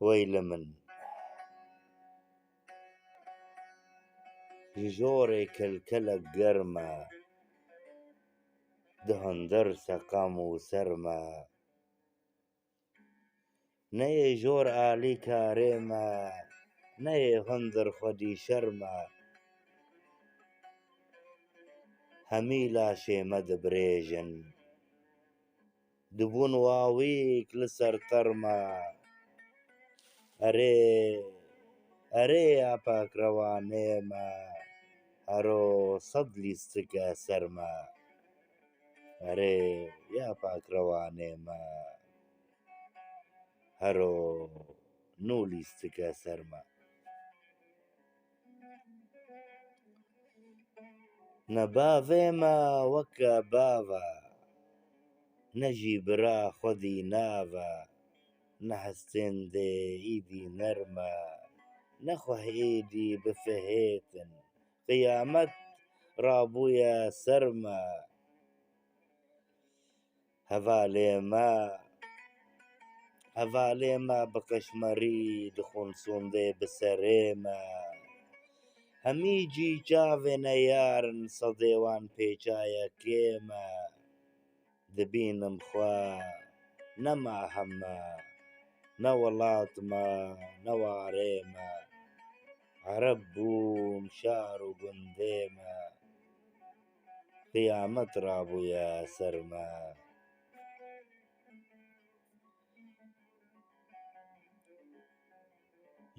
وەی لە من ji jorê kelkelek germ e di hundir seqem û serm e Neyê jor alî karê me neyê hundir xwedî şerm e Hemî laşê me dibirêjin Dibûn wawîk li ser terme Erê erê ya pakrewanê me Hero sed lîstike ser me Erê ya pakrewanê me Hero nû lîstike ser me. Ne bavê me weke bav e, ne jî bira xwedî nav e, ne hestên dê êdî nerm e, ne xwe êdî bifihêtin, qiyamet rabûye ser me. Hevalê me Hevalê me bi qeşmerî dixwin sondê bi serê me. Hemî cî çavê neyar in sedê wan pêçaye kêm e. Dibînim xwe nema heme ne welat me ne warê me. Ereb bûn şar û gundê me. Qiyamet rabûye ser me.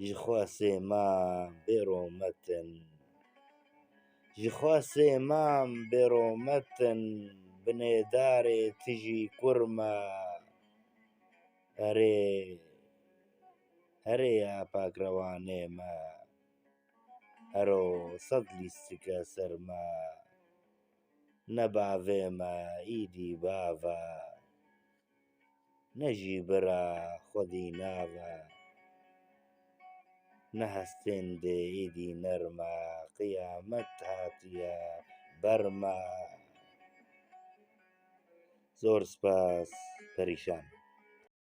Ji xwe sê mam bêromet in. Ji xwe sê mam bêromet in binê darê tijî kurm e. Erê erê ya pakrewanê me. Hero sed lîstike ser me. Ne bavê me êdî bav e, ne jî bira xwedî nav e. Ne hestên dê êdî nerm e, qiyamet hatiye ber me. Zor spas perîşan.